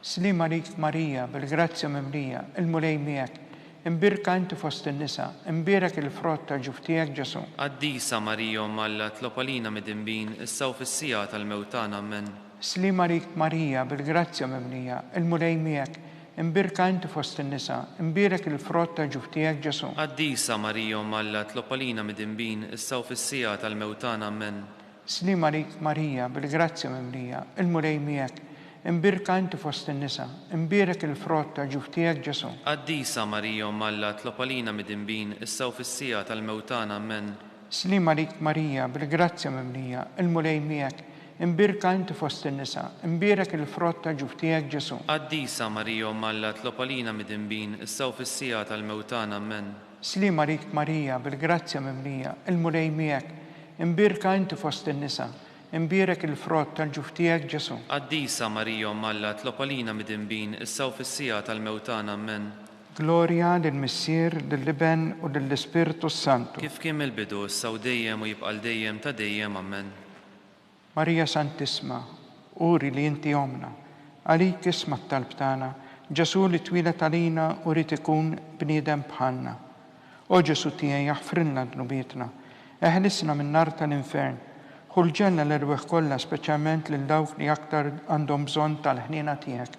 Sliem għalik Marija, bil-grazzja mimlija, il-Mulej miegħek. Imbierka inti fost in-nisa, imbierek il-frott tal-ġuf tiegħek, Ġesù. Qaddisa Marija Omm Alla, tlob għalina midinbin, issa u fis-siegħa tal-mewt tagħna. Ammen. Sliem għalik Marija, bil-grazzja mimlija, il-Mulej miegħek. Imbierka inti fost in-nisa, imbierek il-frott tal-ġuf tiegħek, Ġesù. Qaddisa Marija Omm Alla, tlob għalina midinbin, issa u fis-siegħa tal-mewt tagħna. Ammen. Sliem għalik Marija, bil-grazzja mimlija, il-Mulej miegħek. Imbierka inti fost in-nisa, imbierek il-frott tal-ġuf tiegħek, Ġesù. Qaddisa Marija Omm Alla, tlob għalina midinbin, issa u fis-siegħa tal-mewt tagħna. Ammen. Sliem għalik Marija, bil-grazzja mimlija, il-Mulej miegħek. Imbierka inti fost in-nisa, imbierek il-frott tal-ġuf tiegħek, Ġesù. Qaddisa Marija Omm Alla, tlob għalina midinbin, issa u fis-siegħa tal-mewt tagħna. Ammen. Sliem għalik Marija, bil-grazzja mimlija, il-Mulej miegħek. Imbierka inti fost in-nisa, imbierek il-frott tal-ġuf tiegħek, Ġesù. Qaddisa Marija Omm Alla, tlob għalina midinbin, issa u fis-siegħa tal-mewt tagħna. Ammen. Glorja lill-Missier, lill-Iben u lill-Ispirtu s-Santu. Kif kien mill-bidu, issa u dejjem u jibqa' 'l dejjem ta' dejjem. Ammen. Marija Santissma, uri li inti Ommna. Għalik isma' t-talb tagħna, Ġesù li twieled għalina u ried ikun bniedem bħalna. O Ġesù tiegħi aħfrilna dnubietna. Eħlisna min-nar tal-infern. Ħu l-ġenna l-erwieħ kollha speċjalment lil dawk li aktar għandhom bżonn tal-ħniena tiegħek.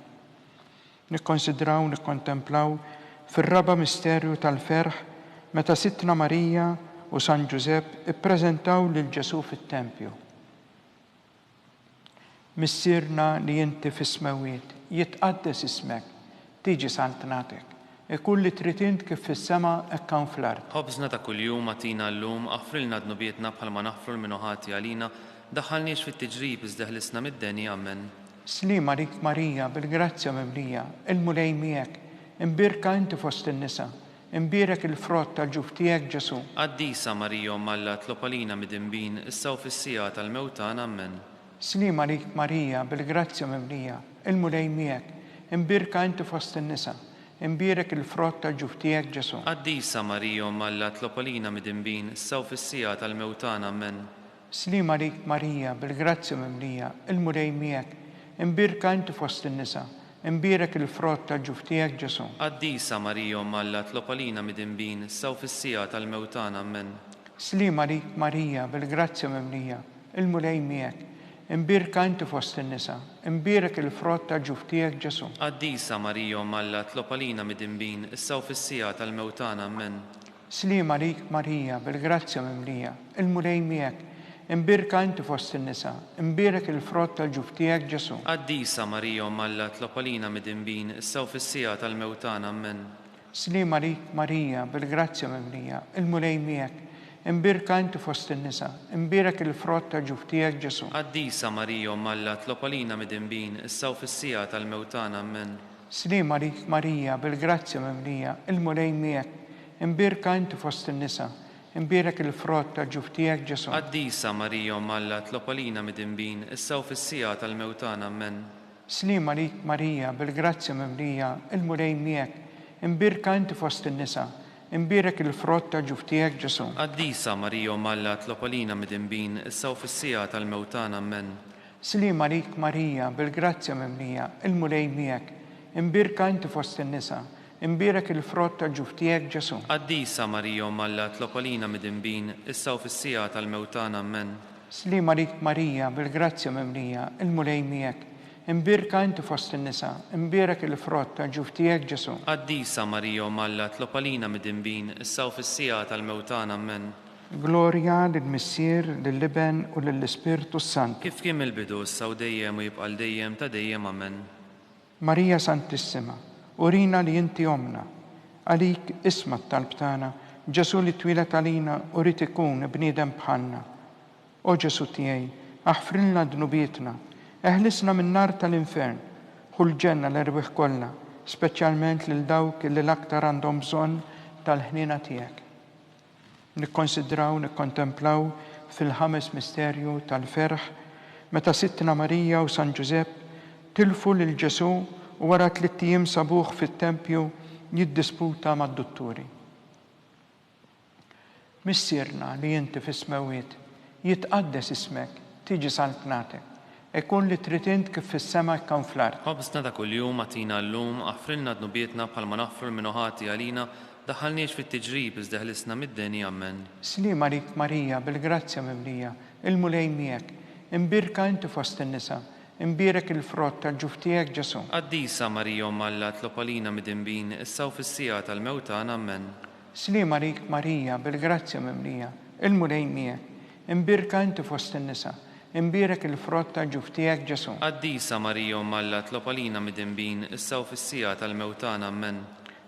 Nikkonsidraw, nikkontemplaw fir-raba' misterju tal-ferħ meta Sidtna Marija u San Ġużepp ippreżentaw lil Ġesù fit-tempju. Missierna li inti fis-smewwiet, jitqaddes ismek, tiġi saltnatek. Ikun li trid int kif fis-sema hekk hawn fl-art. Ħobżna ta' kuljum agħtina llum, aħfrilna dnubietna bħalma naħfru 'l min hu ħati għalina, daħħalniex fit-tiġrib iżda eħlisna mid-deni. Ammen. Sliem għalik Marija, bil-grazzja mimlija, il-Mulej miegħek, imbierka inti fost in-nisa, imbierek il-frott tal-ġuf tiegħek Ġesù. Qaddisa Marija Omm Alla tlob għalina midinbin, issa u fis-siegħa tal-mewt tagħna. Ammen. Sliem għalik Marija, bil-grazzja mimlija, il-Mulej miegħek, imbierka inti fost in-nisa, imbierek il-frott tal-ġuf tiegħek Ġesù. Qaddisa Marija Omm Alla tlob għalina midinbin, issa u fis-siegħa tal-mewt tagħna. Ammen. Sliem għalik Marija, bil-grazzja mimlija, il-Mulej miegħek, imbierka inti fost in-nisa, imbierek il-frott tal-ġuf tiegħek Ġesù. Qaddisa Marija Omm Alla tlob għalina midinbin, issa u fis-siegħa tal-mewt tagħna. Ammen. Sliem għalik Marija, bil-grazzja mimlija, il-Mulej miegħek, imbierka inti fost in-nisa, imbierek il-frott tal-ġuf tiegħek Ġesù. Qaddisa Marija Omm Alla tlob għalina midinbin, issa u fis-siegħa tal-mewt tagħna. Ammen. Sliem għalik Marija, bil-grazzja mimlija, il-Mulej miegħek, imbierka inti fost in-nisa, imbierek il-frott tal-ġuf tiegħek Ġesù. Qaddisa Marija Omm Alla tlob għalina midinbin, issa u fis-siegħa tal-mewt tagħna. Ammen. Sliem għalik Marija, bil-grazzja mimlija, il-Mulej miegħek, imbierka inti fost in-nisa, imbierek il-frott tal-ġuf tiegħek Ġesù. Qaddisa Marija Omm Alla tlob għalina midinbin, issa u fis-siegħa tal-mewt tagħna. Ammen. Sliem għalik Marija, bil-grazzja mimlija, il-Mulej miegħek, Imbierka inti fost in-nisa, imbierek il-frott tal-ġuf tiegħek Ġesù. Qaddisa Marija Omm Alla tlob għalina midinbin, issa u fis-siegħa tal-mewt tagħna. Ammen. Sliem għalik Marija, bil-grazzja mimlija, il-Mulej miegħek, imbierka inti fost in-nisa, imbierek il-frott tal-ġuf tiegħek Ġesù. Qaddisa Marija Omm Alla tlob għalina midinbin, issa u fis-siegħa tal-mewt tagħna. Ammen. Sliem għalik Marija, bil-grazzja mimlija, il-Mulej miegħek, imbierka inti fost in-nisa, Imbierek il-frott tal-ġuf tiegħek, Ġesù. Qaddisa Marija Omm Alla tlob għalina midinbin, issa u fis-siegħa tal-mewt tagħna. Ammen. Sliem għalik Marija, bil-grazzja mimlija, il-Mulej miegħek. Imbierka inti fost in-nisa, imbierek il-frott tal-ġuf tiegħek, Ġesù. Qaddisa Marija Omm Alla tlob għalina midinbin, issa u fis-siegħa tal-mewt tagħna. Ammen. Glorja lill-Missier, lill-Iben u lill-Ispirtu s-Santu. Kif kien mill-bidu, issa u dejjem u jibqa' 'l dejjem ta' dejjem. Ammen. Marija Santissima, urina li inti Ommna. Għalik isma' t-talb tagħna, Ġesù li twieled għalina u ried ikun bniedem bħalna. O Ġesù tiegħi, aħfrilna dnubietna, eħlisna min-nar tal-infern, ħu l-ġenna l-erwieħ kollha, speċjalment lil dawk li l-aktar għandhom bżonn tal-ħniena tiegħek. Nikkonsidraw, nikkontemplaw fil-ħames misterju tal-ferħ, meta Sidtna Marija u San Ġużepp tilfu lil Ġesù u wara tlitt ijiem sabuh fit-tempju jiddisputa mad-dutturi. Missierna li inti fis-smewwiet, jitqaddes ismek, tiġi saltnatek. Ikun li trid int kif fis-sema hekk hawn fl-art. Ħobżna ta' kuljum agħtina llum, aħfrilna dnubietna bħalma naħfru 'l min hu ħati għalina, daħħalniex fit-tiġrib iżda eħlisna mid-deni. Ammen. Sliem għalik Marija bil-grazzja mimlija, il-Mulej miegħek. Imbierka inti fost in-nisa, imbierek il-frott tal-ġuf tiegħek Ġesù. Qaddisa Marija Omm Alla itlob għalina midinbin, issa u fis-siegħa tal-mewt tagħna. Ammen. Sliem għalik Marija bil-grazzja mimlija, il-Mulej miegħek. Imbierka inti fost in-nisa, imbierek il-frott tal-ġuf tiegħek Ġesù. Qaddisa Marija Omm Alla itlob għalina midinbin, issa u fis-siegħa tal-mewt tagħna. Ammen.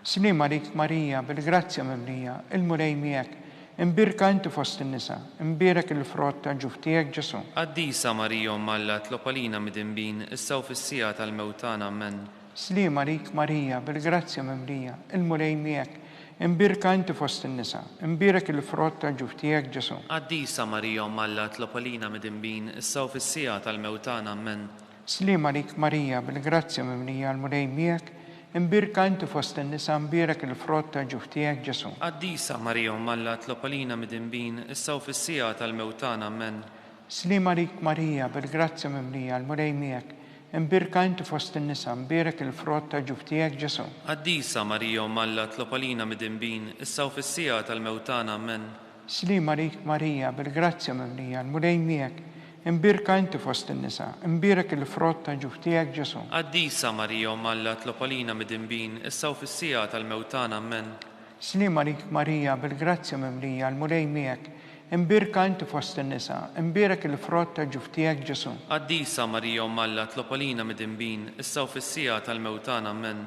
Sliem għalik Marija bil-grazzja mimlija, il-Mulej miegħek. Imbierka inti fost in-nisa, imbierek il-frott tal-ġuf tiegħek Ġesù. Qaddisa Marija Omm Alla itlob għalina midinbin, issa u fis-siegħa tal-mewt tagħna. Ammen. Sliem għalik Marija bil-grazzja mimlija, il-Mulej miegħek. Imbierka inti fost in-nisa, imbierek il-frott tal-ġuf tiegħek Ġesù. Qaddisa Marija Omm Alla itlob għalina midinbin, issa u fis-siegħa tal-mewt tagħna. Ammen. Sliem għalik Marija bil-grazzja mimlija l-Mulej miegħek, imbierka inti fost in-nisa imbierek il-frott tal-ġuf tiegħek Ġesù. Qaddisa Marija Omm Alla itlob għalina midinbin, issa u fis-siegħa tal-mewt tagħna. Ammen. Sliem għalik Marija bil-grazzja mimlija l-Mulej miegħek, Imbierka inti fost in-nisa, imbierek il-frott tal-ġuf tiegħek, Ġesù. Qaddisa Marija Omm Alla itlob għalina midinbin, issa u fis-siegħa tal-mewt tagħna. Ammen. Sliem għalik Marija, bil-grazzja mimlija, l-Mulej miegħek. Imbierka inti fost in-nisa, imbierek il-frott tal-ġuf tiegħek, Ġesù. Qaddisa Marija Omm Alla itlob għalina midinbin, issa u fis-siegħa tal-mewt tagħna. Ammen. Sliem għalik Marija, bil-grazzja mimlija, l-Mulej miegħek. Imbierka inti fost in-nisa, imbierek il-frott tal-ġuf tiegħek, Ġesù. Qaddisa Marija Omm Alla itlob għalina midinbin, issa u fis-siegħa tal-mewt tagħna. Ammen.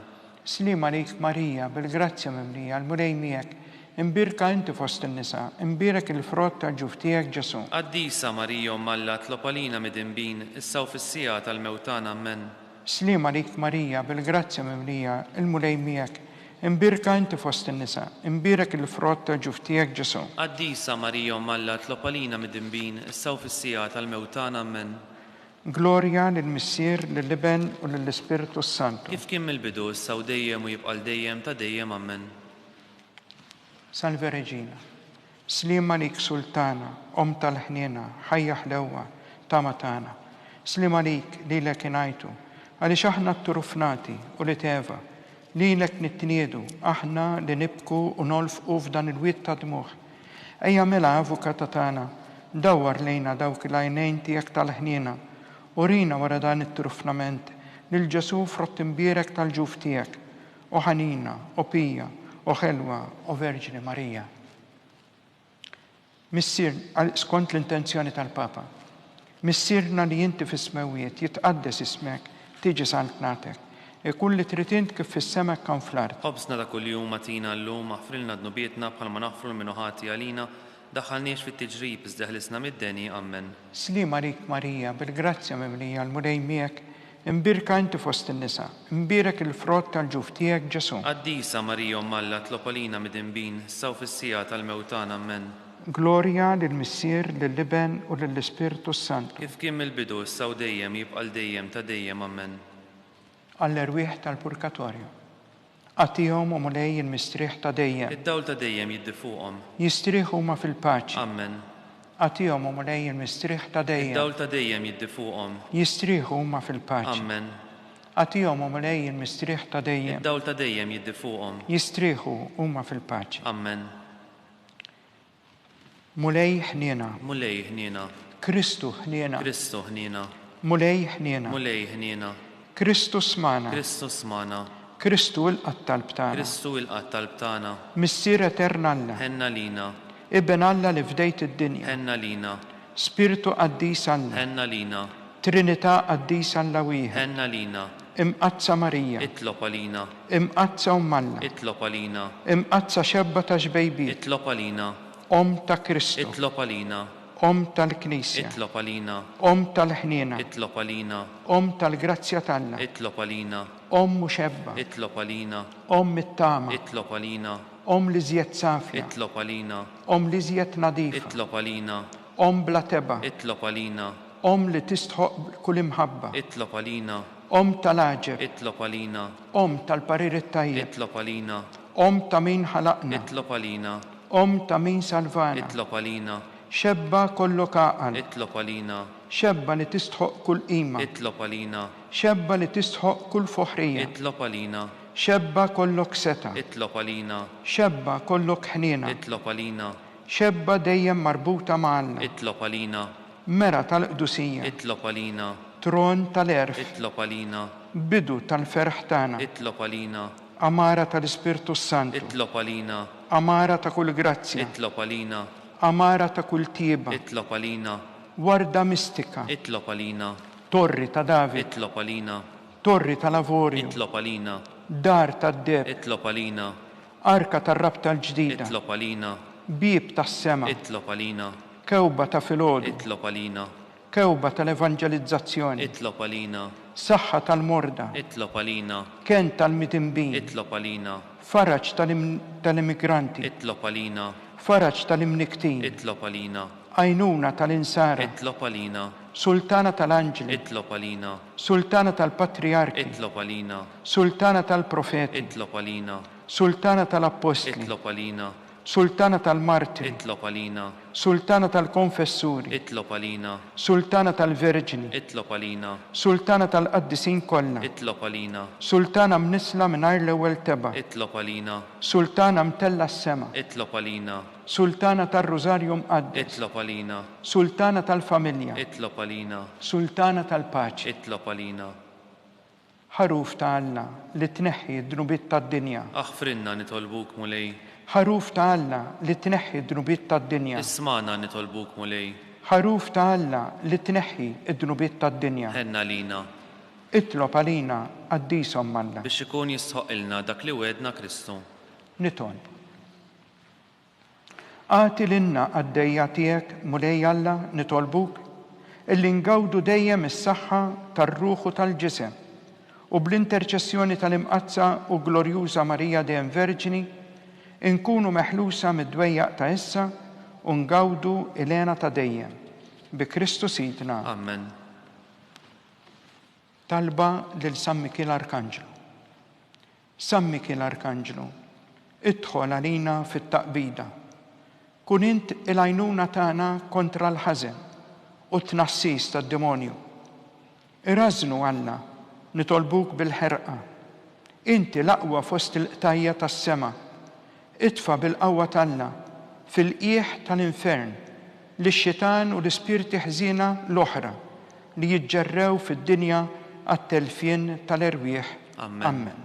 Sliem għalik Marija, bil-grazzja mimlija, l-Mulej miegħek. Imbierka inti fost in-nisa, imbierek il-frott tal-ġuf tiegħek, Ġesù. Qaddisa Marija Omm Alla itlob għalina midinbin, issa u fis-siegħa tal-mewt tagħna. Ammen. Sliem għalik Marija, bil-grazzja mimlija, il-Mulej miegħek. Imbierka inti fost in-nisa, imbierek il-frott tal-ġuf tiegħek, Ġesù. Qaddisa Marija Omm Alla itlob għalina midinbin, issa u fis-siegħa tal-mewt tagħna. Ammen. Glorja lill-Missier, lill-Iben u lill-Ispirtu s-Santu. Kif kien mill-bidu, issa u dejjem u jibqa' għal dejjem ta' dejjem. Ammen. Salve Regina. Sliem għalik Sultana, Omm tal-ħniena, ħajja ħlewwa, tama tagħna. Sliem għalik, lilek ingħajtu, għaliex aħna tturufnati, ulied Eva. Lilek nitniegħdu, aħna li nibku u nolfqu f'dan il-wied ta' dmugħ. Ejja mela, Avukata tagħna, dawwar lejna dawk il-għajnejn tiegħek tal-ħniena, urina wara dan it-turufnament lil Ġesù frott imbierek tal-ġuf tiegħek, O ħanina, o pija, o ħelwa, o Verġni Marija. Missier, skont l-intenzjoni tal-Papa. Missierna li inti fis-smewwiet, jitqaddes ismek, tiġi saltnatek. Ikun li trid int kif fis-sema hekk hawn fl-art. Ħobżna ta' kuljum agħtina llum, aħfrilna dnubietna bħalma naħfru 'l min hu ħati għalina, daħħalniex fit-tiġrib iżda eħlisna mid-deni. Ammen. Sliem għalik Marija, bil-grazzja mimlija, l-Mulej miegħek, Imbierka inti fost in-nisa, imbierek il-frott tal-ġuf tiegħek, Ġesù. Qaddisa Marija Omm Alla itlob għalina midinbin, issa u fis-siegħa tal-mewt tagħna. Ammen. Glorja lill-Missier, lill-Iben u lill-Ispirtu s-Santu. Kif kien mill-bidu, issa u dejjem, jibqa' għal dejjem ta' dejjem. Ammen. Għall-erwieħ tal-purkatorju. Agħtihom, o Mulej, il-mistrieħ ta' dejjem. Id-dawl ta' dejjem jiddi fuqhom. Jistrieħu huma fil-paċi. Ammen. Agħtihom, o Mulej, il-mistrieħ ta' dejjem. Id-dawl ta' dejjem jiddi fuqhom. Jistrieħu huma fil-paċi. Ammen. Agħtihom, o Mulej, il-mistrieħ ta' dejjem. Id-dawl ta' dejjem jiddi fuqhom. Jistrieħu huma fil-paċi. Ammen. Mulej ħniena. Mulej ħniena. Kristu ħniena. Kristu ħniena. Mulej ħniena. Mulej ħniena. Kristu smagħna. Kristu smagħna. Kristu ilqa' t-talb tagħna. Kristu ilqa' t-talb tagħna. Missier etern Alla. Ħenn għalina. Iben Alla li fdejt id-dinja. Ħenn għalina. Spirtu qaddis Alla. Ħenn għalina. Trinità qaddis Alla wieħed. Ħenn għalina. Imqaddsa Marija. Itlob għalina. Imqaddsa Omm Alla. Itlob għalina. Imqaddsa Xebba ta' xbejbiet. Itlob għalina. Omm ta' Kristu. Itlob għalina. Omm tal-Knisja. Itlob għalina. Omm tal-ħniena. Itlob għalina. Omm tal-grazzja t'Alla. Itlob għalina. Omm u xebba. Itlob għalina. Omm it-tama. Itlob għalina. Omm l-iżjed safja. Itlob għalina. Omm l-iżjed nadifa. Itlob għalina. Omm bla tebgħa. Itlob għalina. Omm li tistħoqq kull imħabba. Itlob għalina. Omm tal-għaġeb. Itlob għalina. Omm tal-parir it-tajjeb. Itlob għalina. Omm ta' min ħalaqna. Itlob għalina. Omm ta' min salvana. Itlob għalina. Xebba kollok għaqal. Itlob għalina. Xebba li tistħoqq kull qima. Itlob għalina. Xebba li tistħoqq kull foħrija. Itlob għalina. Xebba kollok setgħa. Itlob għalina. Xebba kollok ħniena. Itlob għalina. Xebba dejjem marbuta ma' Alla. Itlob għalina. Mera tal-qdusija. Itlob għalina. Tron tal-għerf. Itlob għalina. Bidu tal-ferħ tagħna. Itlob għalina. Għamara tal-Ispirtu s-Santu. Itlob għalina. Għamara ta' kull grazzja. Itlob għalina. Għamara ta' kull tjieba. Itlob għalina. Warda mistika. Itlob għalina. Torri ta' David. Itlob għalina. Torri tal-avorju. Itlob għalina. Dar tad-deheb. Itlob għalina. Arka tar-Rabta l-Ġdida. Itlob għalina. Bieb tas-sema. Itlob għalina. Kewba ta' filgħodu. Itlob għalina. Kewba tal-evanġelizzazzjoni. Itlob għalina. Saħħa tal-morda. Itlob għalina. Kenn tal-midinbin. Itlob għalina. Faraġ tal-immigranti. Itlob għalina. Faraġ tal-imnikktin. Itlob għalina. Għajnuna tal-insara. Itlob għalina. Sultana tal-anġli. Itlob għalina. Sultana tal-patrijarki. Itlob għalina. Sultana tal-profeti. Itlob għalina. Sultana tal-appostli. Itlob għalina. Sultana tal-martri. Itlob għalina. Sultana tal-konfessuri. Itlob għalina. Sultana tal-verġni. Itlob għalina. Sultana tal-qaddisin kollha. Itlob għalina. Sultana mnissla mingħajr l-ewwel tebgħa. Itlob għalina. Sultana mtellgħa s-sema. Itlob għalina. Sultana tar-Rużarju Mqaddes. Itlob għalina. Sultana tal-familja. Itlob għalina. Sultana tal-paċi. Itlob għalina. Ħaruf ta' Alla, li tneħħi d-dnubiet tad-dinja. Aħfrilna, nitolbuk, Mulej. Ħaruf ta' Alla, li tneħħi d-dnubiet tad-dinja. Ismagħna, nitolbuk, Mulej. Ħaruf ta' Alla, li tneħħi d-dnubiet tad-dinja. Ħenn għalina. Itlob għalina, Qaddis Omm Alla. Biex ikun jistħoqqilna dak li wegħedna Kristu. Nitolbu. Agħti lilna qaddejja tiegħek, Mulej Alla, nitolbuk, illi ngawdu dejjem is-saħħa tar-ruħ u tal-ġisem, u bl-interċessjoni tal-Imqaddsa u Glorjuża Marija dejjem Verġni, inkunu meħlusa mid-dwejjaq ta' issa u ngawdu l-hena ta' dejjem. Bi Kristu Sidna. Amen. Talba lil San Mikiel Arkanġlu. San Mikiel Arkanġlu, idħol għalina fit-taqbida. Kun int il-għajnuna tagħna kontra l-ħażen u t-tnassis tad-demonju. Irażżnu Alla, nitolbuk bil-ħerqa. Inti l-aqwa fost il-qtajja' tas-sema. Itfa' bil-qawwa t'Alla, fil-qiegħ tal-infern, lix-xitan u l-ispirti ħżiena l-oħra li jiġġerrew fid-dinja għat-telfien tal-erwieħ. Ammen. Ammen.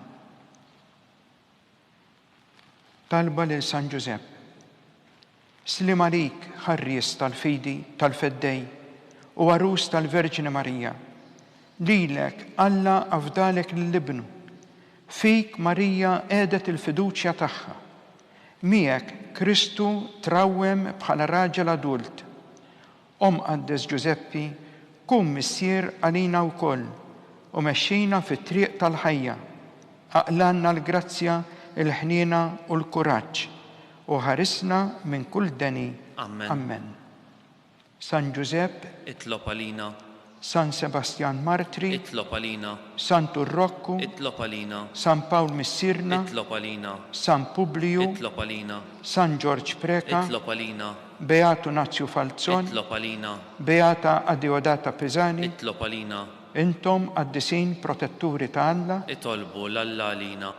Talba lil San Ġużepp. Sliem għalik, ħarries tal-fidi tal-Feddej u għarus tal-Verġni Marija. Lilek Alla afdalek lil Ibnu. Fik Marija qiegħdet il-fiduċja tagħha. Miegħek Kristu trawwem bħala raġel adult. O Mqaddes Ġużeppi, kun missier għalina wkoll u mexxina fit-triq tal-ħajja. Aqlgħalna l-grazzja, il-ħniena u l-kuraġġ, u ħarisna minn kull deni. Ammen. Ammen. San Ġużepp. Itlob għalina. San Sebastjan Martri. Itlob għalina. Santu Rokku. Itlob għalina. San Pawl Missierna. Itlob għalina. San Publiju. Itlob għalina. San Ġorġ Preca. Itlob għalina. Beatu Nazju Falzon. Itlob għalina. Beata Adeodata Pisani. Itlob għalina. Intom qaddisin protetturi ta' Alla. Itolbu 'l Alla għalina.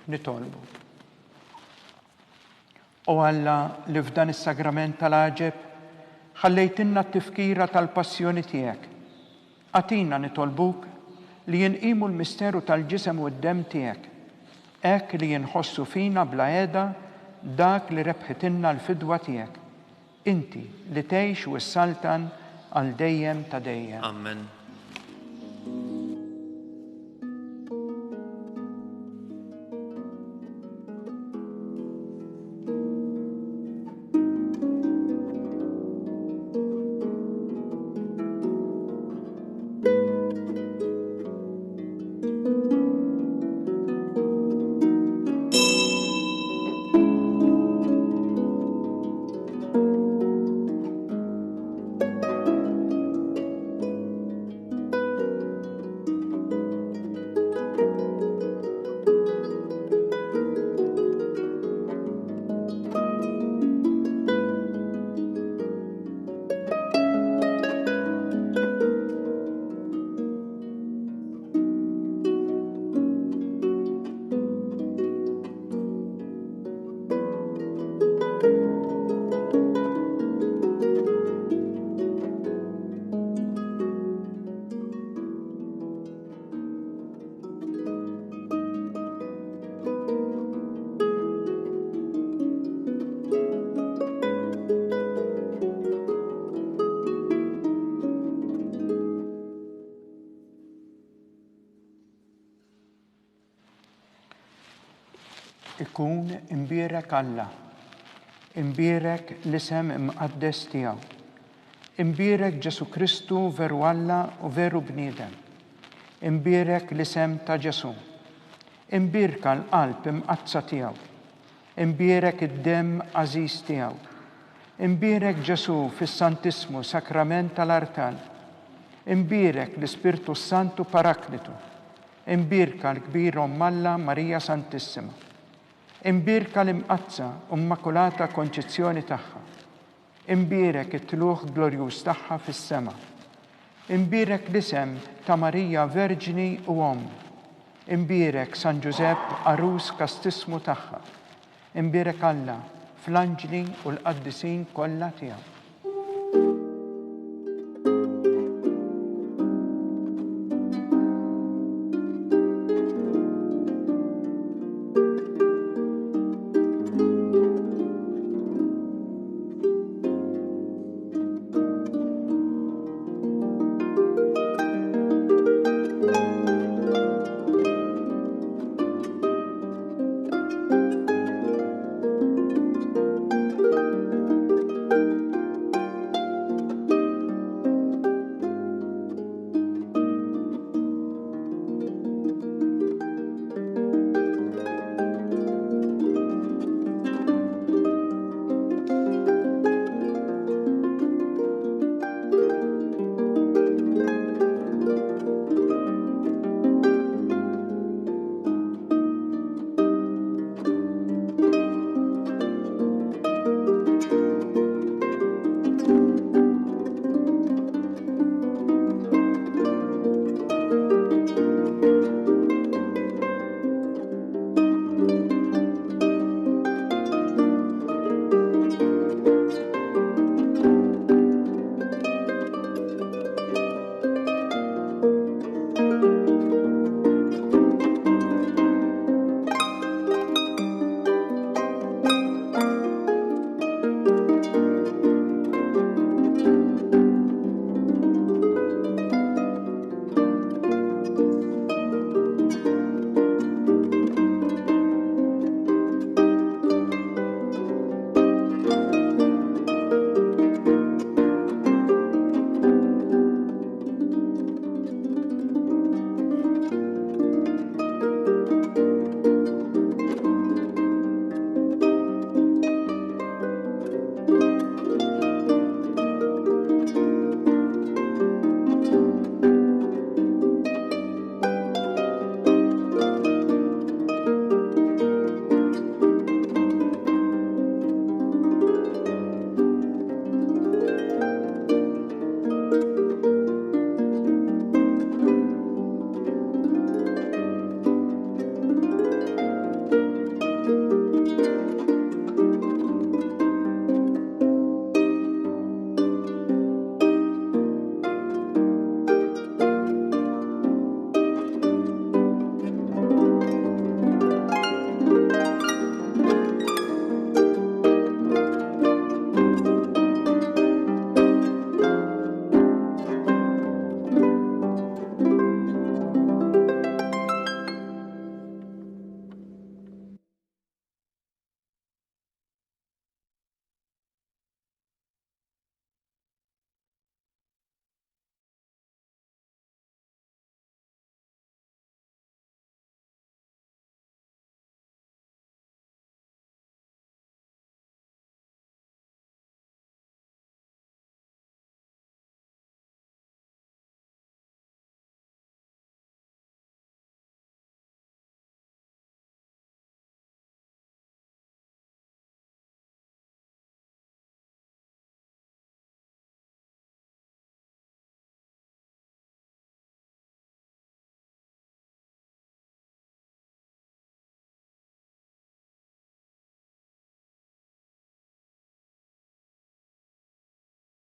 Nitolbu. O Alla li f'dan is-sagrament tal-għaġeb ħallejtilna t-tifkira tal-passjoni tiegħek, Agħtina, nitolbuk, li inqimu l-misteru tal-Ġisem u d-Demm tiegħek, hekk li inħossu fina bla heda dak li rebħitilna l-fidwa tiegħek, inti li tgħix u ssaltan għal dejjem ta' dejjem. Ammen. Ikun imbierek Alla, imbierek l-isem imqaddes tiegħu. Imbierek Ġesù Kristu veru Alla u veru bniedem. Imbierek l-isem ta' Ġesù. Imbierka l-qalb imqaddsa tiegħu. Imbierek id-demm għażiż tiegħu. Imbierek Ġesù fis-Santissmu Sakrament tal-Artal. Imbierek l-Ispirtu s-Santu Paraklitu. Imbierka l-kbir Omm Alla Marija Santissima. Imbierka l-Imqaddsa u Mmakulata Konċizzjoni tagħha. Imbierek it-tlugħ glorjuż tagħha fis-sema. Imbierek l-isem ta' Marija Verġni u Omm. Imbierek San Ġużepp għarus kastissmu tagħha. Imbierek Alla fl-anġli u l-qaddisin kollha tiegħu.